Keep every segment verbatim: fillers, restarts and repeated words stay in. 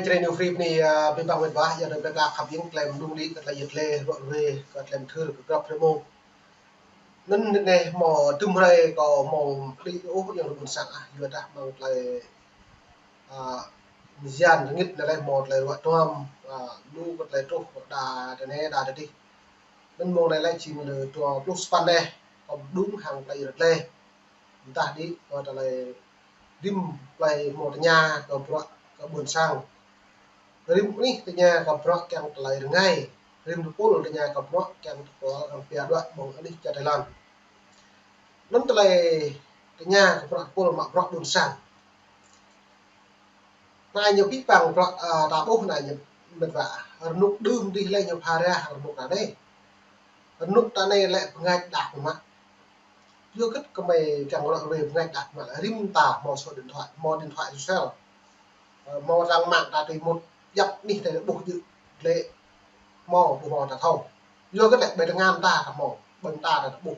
Čơđai ñu free ni, a, ƀing ƀăng met wa, ia dơ̆ng ƀing ta khăp ƀing klem đung đĭ, kơ tơlơi yet lĕ, rŏ rơwe, kơ klem thur, kơ grăp hrơi mông. Anŭn anai hmâo tơm hrơi kâo hmâo pơđĭ ôh, yang rơbun sang ah, yua dah mơ̆ng tơlơi, a, mơ̆ng yan rơngit anai lĕ hmâo tơlơi ruă duăm, a, lu kơ tơlơi truh, đa tơ anai, đa tơ adih. Anŭn mông anai lĕ jing lơ dua pluh sapăn anai, kâo đung hăng tơlơi yet lĕ. Mơ̆ng tah đĭ kơ tơlơi rĭm plei hmâo tơña kơ bruă kơ ƀôn sang. Rĭm anih tơña kơ bruă kiăng tơlơi rơngai. Rĭm tơpul tơña kơ bruă kiăng tơpul kiăng pia đuaĭ ƀơ̆ng anih čar Thái Lan. Anŭn tơlơi tơña kơ bruă tơpul mă bruă ƀôn sang. Anai ñu pih păng bruă, a, ta ƀuh anai ñu met wa. Rơnŭk đưm dih lĕ ñu pha rah rơnŭk anai. Rơnŭk ta anai lĕ pơngač đah pơmă. Yua hơget kơmơi kiăng rŏ rơwe pơngač đah pơmă lĕ rĭm ta hmâo số điện thoại, hmâo điện thoại Yusel. Ơ, hmâo trang mạng ta tui mŭt djăp anih ta ƀuh djơ̆ lĕ hmâo ƀu hmâo ta thâo. Yua hơget lĕ ƀơi tơngan ta ta hmâo, ƀơi ta ta ƀuh.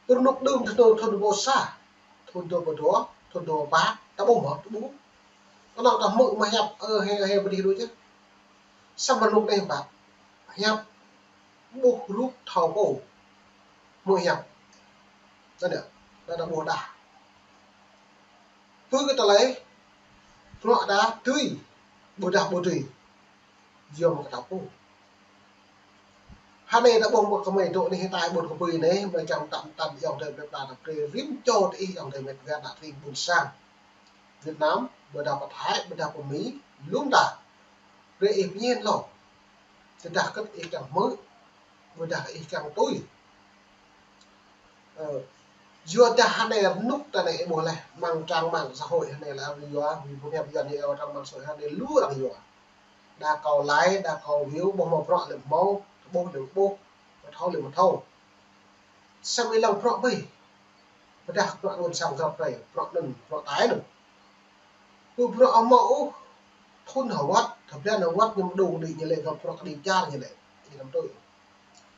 Rơnŭk đưm thŭn, thŭn rơbâo sa, thŭn dua rơbâo dua, thŭn dua rơbâo pă, ta ƀuh mơ̆, ta ƀuh. Kơnơ̆ng ta hmư̆ mă hiăp, ơ, hê, hê, pơđĭ đôč yơh. Samơ̆ rơnŭk anai ƀă, hiăp ƀuh rup thâo pô. Hmư̆ hiăp. Anŭn yơh, đa đa ƀuh đah. Pơ kơ tơlơi, bruă đa tui, ƀuh đah ƀuh tui. Yom kơ ta pô. Hơnai ta ƀuh mơ̆ kơmơi dŏ anih hơtai ƀôn kơpui anai, mơi čang tăm tăm yong tơlơi plei pla ta brơi rĭm čô tơ ih yong tơlơi met wa ta tring ƀôn sang. Việt Nam, ƀôdah pơ Thái, ƀôdah pơ Mi, lŏm ta. Brơi ih pơñen lŏ. Tơdah hơget ih kiăng hmư̆, ƀôdah ih kiăng tui. Ơ, yua dah hơnai rơnŭk ta anai ih ƀuh laih, mơ̆ng trang mạng xã hội hơnai lĕ arăng yua, ƀing pơhiăp Yuan ñu yua trang mạng xã hội hơnai lu arăng yua. Đa kâo like, đa kâo view, ƀuh mơ̆ bruă lĕ hmâo, ƀuh lĕ ƀuh, mơ̆ thâo lĕ mơ̆ thâo. Samơ̆ ih lăng bruă ƀai. Pơdah bruă ƀôn sang grăp hrơi, bruă anŭn, bruă tai anŭn. Pơ bruă hmâo ôh, thŭn hơwăt, tơblan hơwăt ñu mơđung đĭ ñu lĕ gơ̆ bruă kơđi čar ñu lĕ. Ih lăm tui.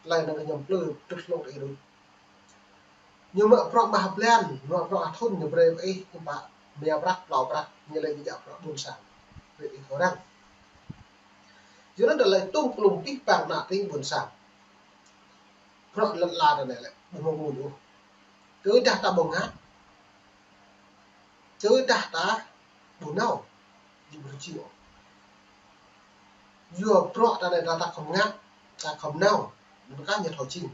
Tơlơi anŭn kơ ñu plư, tŭt hlŏng ih đôč. Ñu mă bruă mă blan, mă bruă thŭn ñu brơi ih, ñu pă, mia prăk, plao prăk, ñu lĕ ñu djă bruă ƀôn sang. Brơi ih kơ arăng. Yua anŭn tơlơi tŭm klŭm pih păng ană tring ƀôn sang. Bruă lŏn ala ta anai lĕ, ƀu hmâo mơ̆n ôh. Tơdah ta ƀu ngă, tơdah ta ƀu nao, ƀu či ôh. Yua bruă ta anai ta, ta khŏm ngă, ta khŏm nao, mơ̆n kah ñu thâo jing.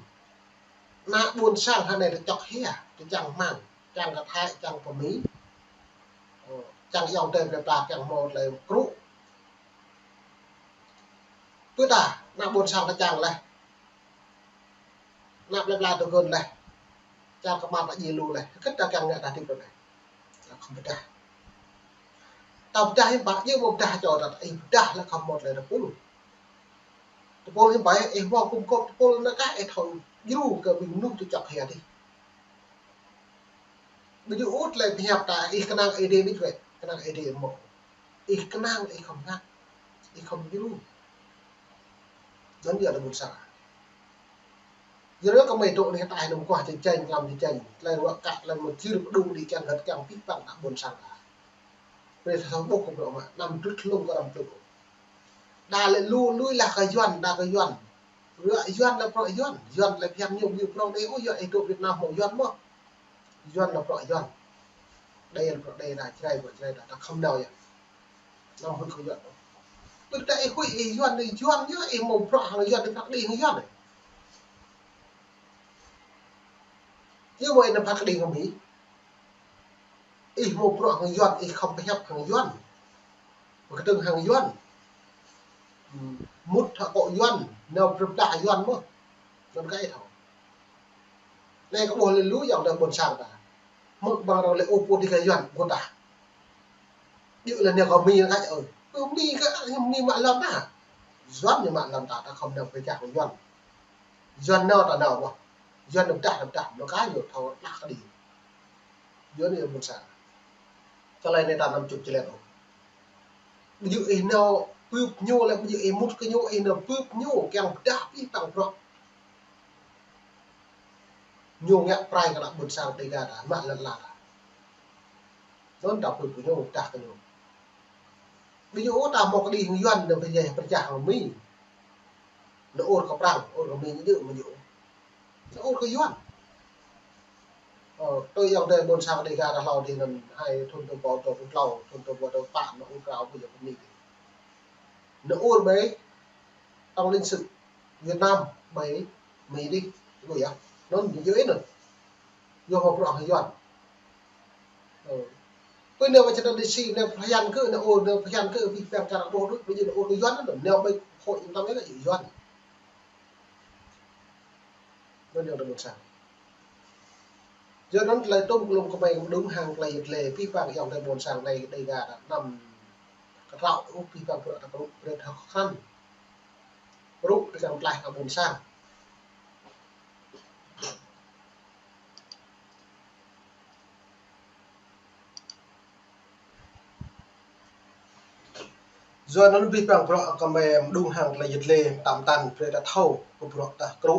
Ană ƀôn sang hơnai ta čŏk hia, ta čang hmang, čang kơ Thái, čang pơ Mi. Ơ, čang yong tơlơi plei pla kiăng hmâo tơlơi krŭ. Pơ ta, ană ƀôn sang ta čang laih. Ană plei pla tơgŭn laih. Čang kơ mă ta djai lu laih. Hơget ta kiăng ngă ta hơdip laih. Ta khŏm pơdah. Ta pơdah hiư̆m pă, yua mơ̆ pơdah čô ta, ih pơdah lĕ khŏm mơ̆ tơlơi tơpul. Tơpul hiư̆m pă, ih mơ̆ kŭm kŏp tơpul anŭn kah, ih thâo djru kơ ƀing mơnuih tơ čŏk hia dih. Ƀu djơ̆ ôh tơlơi pơhiăp ta, ih kơnang Ơi Adai đôč wơ̆t, kơnang Ơi Adai mơ̆. Ih kơnang, ih khŏm ngă, ih khŏm djru. Anŭn yơh lĕ ƀôn sang. Yua anŭn kơmơi dŏ anih hơtai anŭn mơguah čơčen, lăm čơčen. Tơlơi ruă kă, tơlơi mơjir pơđung đĭ kiăng hơget kiăng pih păng ană ƀôn sang ta. Brơi ta thâo ƀuh kơ bruă mă, anăm drŭt hlŏng kơ arăng plư. Đa lĕ lu, lui lah kơ Yuan, đa kơ Yuan. Bruă Yuan lĕ bruă Yuan, Yuan lĕ phiăn ñu ƀu prŏng đei ôh, Yuan ih dŏ Việt Nam hmâo Yuan mơ̆. Yuan lĕ bruă Yuan. Đei lĕ bruă đei, đa Jrai bruă Jrai, đa, đa khŏm nao yơh. Anăm huĭ kơ Yuan. Tơdah ih huĭ ih Yuan, ih Yuan yơh, ih hmâo bruă hăng Yuan, ih phat kơđi hăng Yuan. Yua mơ̆ ih nao phat kơđi hăng Mi. Ih hmâo bruă hăng Yuan, ih khŏm pơhiăp hăng Yuan. Pơkơdơ̆ng hăng Yuan. Hm, mŭt hă kŏ Yuan, nao prơplah Yuan mơ̆. Anŭn kah ih thâo. Anai kơ ƀuh lĕ lu yơh tơ ƀôn sang ta. Hmư̆ ƀăng rŏ lĕ ôh pô dih kơ Yuan, ƀu tah. Djơ̆ lĕ nao kơ Mi anŭn kah ơi. Kơ Mi kơ, Mi mă lŏn ta. Yuan ñu mă lŏn ta, ta khŏm nao pơčah kơ Yuan. Yuan nao ta nao mơ̆. Yuan nao pơdah, nao pơdah, anŭn kah ñu thâo lah kơđi. Yua anŭn yơh ƀôn sang. Tơlơi anai ta anăm čŭp čơlĕt ôh. Ƀu djơ̆ ih nao bưp ñu lĕ, ƀu djơ̆ ih mŭt kơ ñu, ih nao bưp ñu, kiăng pơdah pih păng bruă. Ñu ngă prai kơ ană ƀôn sang Dêga ta, mă lŏn ala ta. Anŭn ta bưp kơ ñu, pơdah kơ ñu. Ƀu djơ̆ ôh ta hmâo kơđi hăng Yuan, nao pơdjai pơčah hăng Mi. Nao ur kơ Prăng, ur kơ Mi ñu djơ̆, ƀu djơ̆ ôh. Nao ur kơ Yuan. Ơ, tui ayŏng adơi ƀôn sang Đêga ta hlâo adih anŭn, hai thŭn dua rơbâo dua pluh klâo, thŭn dua rơbâo dua pluh pă, nao ur krao ƀu djơ̆ kơ Mi. Nao ur ƀơi tổng lãnh sự Việt Nam ƀơi Mi adih, ƀu djơ̆. Anŭn ñu djơ̆ anŭn. Yua hơmâo bruă hăng Yuan. Ơ. Pơ anai wă čơdơ̆ng đĭ si, anai pơhiăp kơ, anai ur, anai pơhiăp kơ, abih bang čar ƀuh đôč, ƀu djơ̆ anŭn ur kơ Yuan anŭn, anai ƀơi Hội Trung Tâm anai yơh Yuan. Anŭn ayŏng adơi ƀôn sang. Yua anŭn tơlơi tŭm klum kơmơi mơđung hăng tơlơi yet lĕ, abih bang ayŏng adơi ƀôn sang anai Đêga ta anăm kơtrâo ôh, abih bang bruă ta kơnuk brơi ta khăn. Rŭ ta kiăng tlaih kơ ƀôn sang. Yua anŭn abih bang bruă kơmơi mơđung hăng tơlơi yet lĕ, tam tăn brơi ta thâo kơ bruă ta krŭ.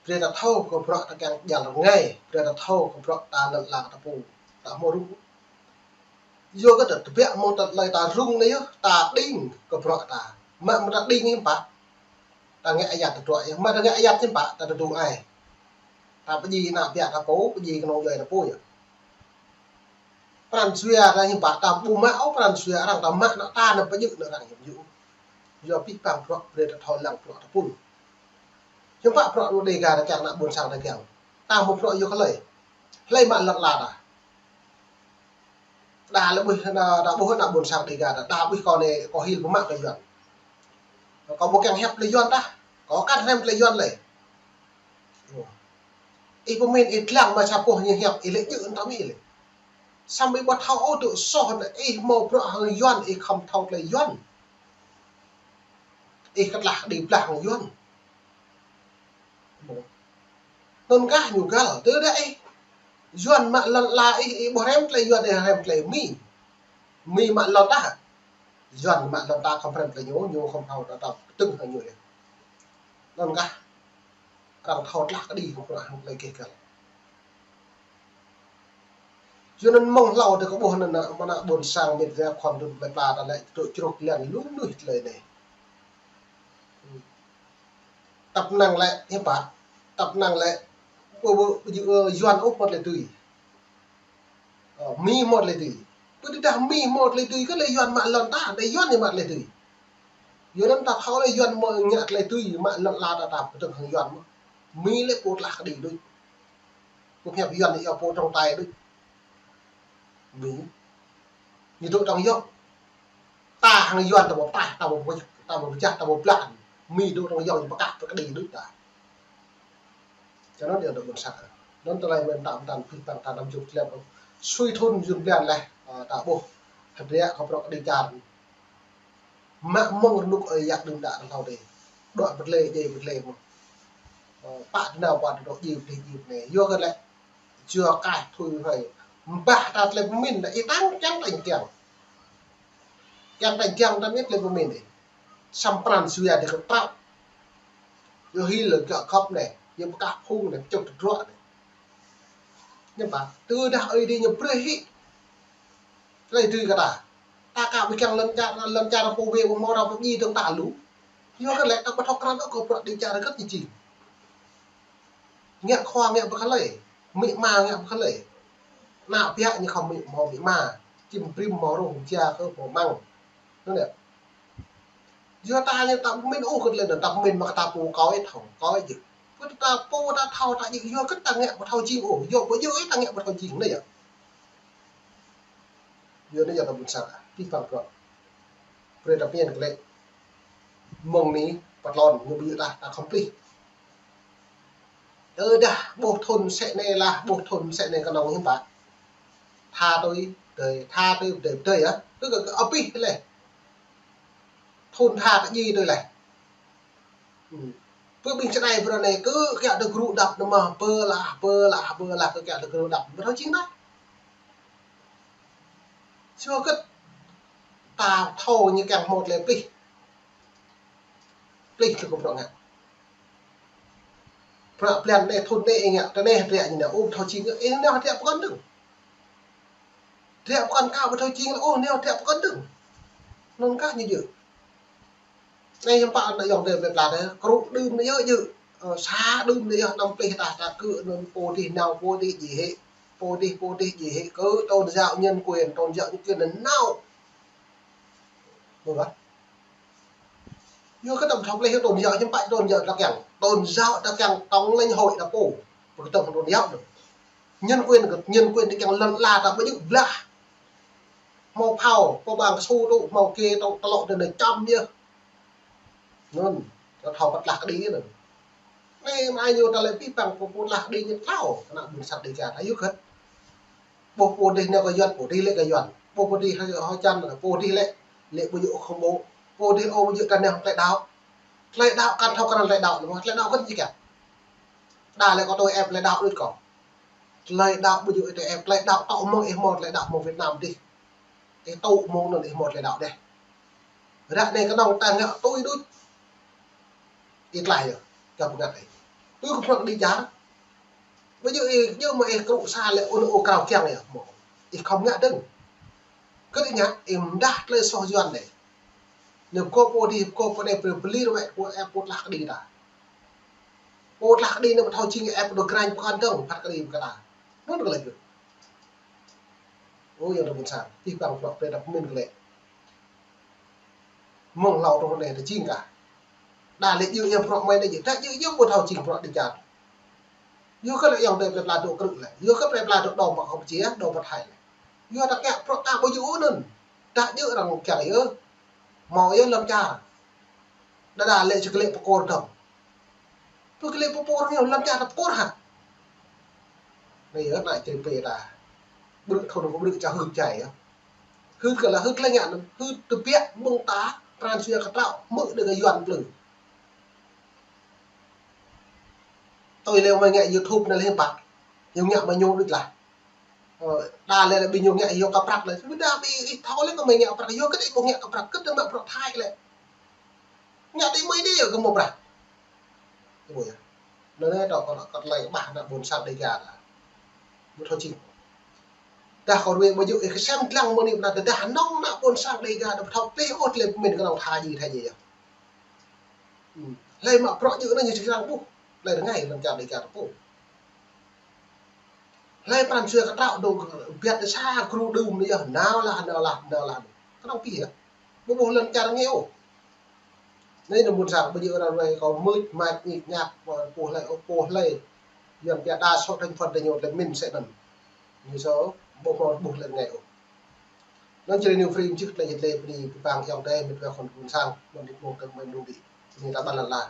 Brơi ta thâo kơ bruă ta kiăng djăl rơngai. Brơi ta thâo kơ bruă ta lŏn ala ta pô ta hmâo rŭng. Yua kơ ta tơbiă hmâo tơlơi ta rŭng anai yơh, ta đing kơ bruă ta. Mă mơ̆ ta đing hiư̆m pă. Ta ngă ayăt tơdruă yơh. Mă ta ngă ayăt hiư̆m pă, ta tơdu ai. Ta pơdjai ană ƀiă ta pô, pơdjai kơnung djuai ta pô yơh. Pran jua ta hiư̆m pă, ta ƀu mă ôh pran jua arăng, ta mă ană ta, ană pơdjai ană arăng hiư̆m djơ̆. Yua abih bang bruă brơi ta thâo lăng bruă ta pô. Hiư̆m pă bruă anŭn Đêga ta kiăng, ană ƀôn sang ta kiăng. Ta hmâo bruă yua kơ hlơi. Hlơi mă lŏn ala ta. Đa lĕ ƀuh ană, đa ƀuh ană ƀôn sang Đêga ta, đa ƀuh kâo anai, kâo hil pơmă kơ Yuan. Kâo ƀu kiăng hiăp tơlơi Yuan tah. Kâo kăn hrăm tơlơi Yuan lĕ. Ih pơmĭn ih lăng mă sa boh ñu hiăp ih lĕ djơ̆ anŭn tơmĭn lĕ. Samơ̆ ih ƀu thâo ôh tŭ soh anŭn ih hmâo bruă hăng Yuan ih khŏm thâo tơlơi Yuan. Ih kơtlah kơđi blah hăng Yuan. Anŭn kah ñu găl, tơdah ih Yuan mă lŏn ala ih, ih ƀu hrăm tơlơi Yuan, ih hrăm tơlơi Mi. Mi mă lŏn ta. Yuan mă lŏn ta khŏm hrăm tơlơi ñu, ñu khŏm thâo ta, ta kơtơ̆ng hăng ñu lĕ. Anŭn kah arăng thâo tlah kơđi hăng bruă hăng tơlơi gêh găl. Yua anŭn mơ̆ng hlâo adih kâo ƀuh anŭn ană, ană ƀôn sang mĕt wa khua mơdŭn plơi pla ta lĕ tŭ čruk lian lu mơnuih tơlơi anai. Tăp năng lĕ, hiư̆m pă, tăp năng lĕ, ƀu, ƀu, ƀu djơ̆, ơ, Yuan ôh hmâo tơlơi tui. Ơ, Mi hmâo tơlơi tui. Ƀu tơdah Mi hmâo tơlơi tui kơ lĕ Yuan mă lŏn ta, đa Yuan ñu mă tơlơi tui. Yua anŭn ta thâo lĕ Yuan mă ngă tơlơi tui, mă lŏn ala ta, ta pơdơ̆ng hăng Yuan mơ̆n. Mi lĕ pô tlah kơđi đôč. Pô hiăp Yuan lĕ yua pô trông tai đôč. Mi. Ñu dŏ tơ̆ng yŏk. Ta hăng Yuan ta ƀu pơtaih, ta ƀu pơčah, ta ƀu pơčah, ta ƀu blah. Mi dŏ tơ̆ng yŏk ñu pơkă pơkơđi đôč ta. Čang anŭn yơh adơi ƀôn sang. Anŭn tơlơi mơ̆n tam tăn abih bang ta anăm djŏp tơlơi ôh. Sui thŭn jŭn blan laih, ơ, ta ƀuh. Hơdră kơ bruă kơđi čar. Mă mơ̆ng rơnŭk ơi yă đưm đă ta hlâo adih. Đuaĭ pơdlê, djai pơdlê mơ̆n. Ơ, pă tơnao pă tơdrŏ djai pơdlê djai pơdlê. Yua kơ lĕ jua kaih thui hơi. Mbah ta tơlơi pơmĭn lĕ ih tăng kiăng tăng kiăng. Kiăng tăng kiăng ta mĭn tơlơi pơmĭn ih. Samơ̆ pran jua adih kơtrâo. Yua hil lĕ gơ̆ khŏp anai, yua pơkă phung anai, pơčŭt tơdruă anai. Hiư̆m pă, tơdah Ơi Adai ñu brơi hĭ tơlơi tui kơ ta. Ta ka ƀu kiăng lŏn čar, lŏn čar pô wai ƀu hmâo arăng pơdjai tơ̆ng ta lu. Yua kơ lĕ ta ƀu thâo krăn ôh kơ bruă kơđi čar kơ ñu jing. Ngă khua ngă pơkă lơi, amĭ ama ngă pơkă lơi. Ană ƀiă ñu khŏm amĭ hmâo amĭ ama, čim brĭm hmâo rông, jia kơ hmâo amăng. Anŭn yơh. Yua ta ñu ta pơmĭn ôh kơ tơlơi anŭn, ta pơmĭn mă kơ ta pô kâo ih thâo, kâo ih djơ̆. Kơ ta pô ta thâo ta djơ̆, yua kơ ta ngă ƀu thâo jing ôh, yua ƀu djơ̆ ih ta ngă ƀu thâo jing anai yơh. Yua anai yơh ta ƀôn sang, abih bang bruă. Brơi ta pơmĭn kơ lĕ. Mơ̆ng anai pơtlôn ñu ƀu djơ̆ ta, ta khŏm plih. Tơdah ƀuh thŭn sĕ anai lah, ƀuh thŭn sĕ anai kơnơ̆ng hiư̆m pă. Tha tui, tui, tha tui, tui, tui yơh. Kơ, kơ, kơ abih tơlơi. Thŭn tha tơjĭ tui laih. Hmm. Pơ ƀing čơđai pơ anai kơ kiăng tơgru đăp anŭn mơ̆n, pơ lah, pơ lah, pơ lah, kơ kiăng tơgru đăp. Ƀu thâo jing ta. Yua kơ ta thâo ñu kiăng hmâo tơlơi plih. Plih tơlơi kơ bruă ngă. Bruă blan anai thŭn anai ih ngă, tơ anai hơdră ñu anai, ôh, ƀu thâo jing, ih nao hơdră pơkŏn dơ̆ng. Hơdră pơkŏn kâo ƀu thâo jing, ôh, nao hơdră pơkŏn dơ̆ng. Anŭn kah ñu djơ̆. Anai hiư̆m pă anŭn yŏng tơi plơi pla tơi, krŭ đưm anai yơh djơ̆. Ơ, sa đưm anai yơh, năm plih ta, ta kơ anŭn pô dih nao, pô dih djai hĭ. Pô dih, pô dih djai hĭ. Kơ tôn giáo nhân quyền, tôn giáo nhân quyền anŭn nao. Ƀu ƀah. Yua kơ tơm thâo plih yơh tôn giáo, hiư̆m pă tôn giáo ta kiăng. Tôn giáo ta kiăng tổng lãnh hội ta pô. Pơkơtơ̆ng tôn giáo anŭn. Nhân quyền, nhân quyền ta kiăng lŏn ala ta ƀu djơ̆ blah. Hmâo phao, pô ƀang kơsu tŭ, hmâo kê tŭ, tơlŏ tơ anai čăm yơh. Anŭn, ta thâo pơtlaih kơđi anŭn. Anai mă ñu ta lĕ pih păng pô, pô tlaih kơđi ñu thâo, ană ƀôn sang Dêga ta yua kơ. Ƀuh pô dih nao kơ Yuan, pô dih lĕ kơ Yuan. Ƀuh pô dih hơ, hơ čan, pô dih lĕ, lĕ ƀu djơ̆ khŏm ƀuh. Pô dih ôh ƀu djơ̆ ta nao tơlơi đaŏ. Tơlơi đaŏ kăn thâo kơ anăn tơlơi đaŏ, anŭn tơlơi đaŏ kăn či kiăng. Đa lĕ kâo tui ĕp tơlơi đaŏ đôč kâo. Tơlơi đaŏ ƀu djơ̆ ih tui ĕp, tơlơi đaŏ tŏ mơ̆ng ih hmâo tơlơi đaŏ mơ̆ng Việt Nam dih. Ih tŭ mơ̆ng anŭn ih hmâo tơlơi đaŏ dih. Ră anai kơnơ̆ng ta ngă tui đôč. Ih tlaih yơh, kơ bơngăt ih. Tui kơ prŏng kơđi čar. Ƀu djơ̆ ih, djơ̆ mơ̆ ih krŭ sa lĕ ôn ôh krao kiăng yơh mơ̆. Ih khŏm ngă dơ̆ng. Kơ ih ngă, ih mơdah tơlơi soh Yuan anai. Anai pơkŏ pô dih, pơkŏ pô anai, pơbơli rơwĕ, pô ĕp pô tlaih kơđi ta. Pô tlaih kơđi anai ƀu thâo jing ĕp pô dŏ grañ pơkŏn dơ̆ng, phat kơđi pơkŏn ta. Anŭn kơ lĕ gơ̆. Ơ, yŏng tơi ƀôn sang, pih păng prŏ, prĕ đăp min kơ lĕ. Mơ̆ng hlâo tơ̆ng anai ta jing kah. Đa lĕ djơ̆ yơh prŏ mơi anai djơ̆, ta djơ̆ yơh ƀu thâo jing prŏ Dêga. Yua kơ lĕ yŏng tơi plơi pla dŏ krư̆ lĕ. Yua kơ plơi pla dŏ đŏm pơ Kampuchia, đŏm pơ Thái lĕ. Yua ta kiăng prŏ ta ƀu djơ̆ anŭn. Ta djơ̆ arăng kiăng yơh. Hmâo yơh lŏn čar. Đa đa lĕ či kơ lĕ pơkôr dŏng. Pơkơlĕ pơpôr ñu lŏn čar ta pơkôr hă. Anai yơh ană čơrĭ pê ta. Ƀrư̆ thun kơ ƀrư̆ čar hưt čai yơh. Hưt kơ la hưt lĕ ngă anŭn. Hưt tơbiă mơ̆ng ta pran jua kơtraŏ mơ̆ đơ̆ng kơ Yuan plư. Tui lĕ mơi ngă YouTube anai lĕ hiư̆m pă. Ñu ngă mơi ñu đôč lah. Ơ, đa lĕ, lĕ ƀing ñu ngă yua kơ prăk lĕ. Ƀu đa ƀing ih thâo lĕ kơ mơi ngă kơ prăk. Yua kơ ih ƀu ngă kơ prăk. Kơ tơ̆ng mă prăk Thái lĕ. Ngă tui mơi dih kơ mơ̆ prăk. Ih ƀuh yơh. Anŭn anai tơ̆ kơ, kơ tơlơi ƀah ană ƀôn sang Dêga ta. Ƀu thâo jing. Dah kơ ruai ƀu djơ̆ ih kơsem dlăng mơ̆ng anai ƀu đa tơdah anŭn ană ƀôn sang Dêga ta ƀu thâo plih ôh tơlơi pơmĭn kơnơ̆ng tha djai tha djai yơh. Hmm. Hlơi mă prŏ djơ̆ anŭn ñu či kiăng ƀuh. Hlơi rơngai lŏn čar Dêga ta pô. Hlơi pran jua kơtraŏ dŏ biăt sa gru đưm anai yơh, nao lah, nao lah, nao lah. Kơnơ̆ng pih yơh. Ƀu ƀuh lŏn čar rơngai ôh. Anai ană ƀôn sang ƀu djơ̆ arăng ruai kâo mưč mač ñik ñak, pô hlơi ôh, pô hlơi. Yuan pia đa số thành phần tơ ñu tơlơi pơmĭn sĕ anŭn. Ñu sô ƀu hmâo ƀuh lĕ rơngai ôh. Anŭn čơrĭ New Free mơ̆ čih tơlơi jĕ tơlơi bơni pih păng yŏng tơi mĕt wa khŏn ƀôn sang, anŭn dih mơ̆ng tơ̆ng mơi mơ̆ng dih. Bơni ta ƀăn lăn la.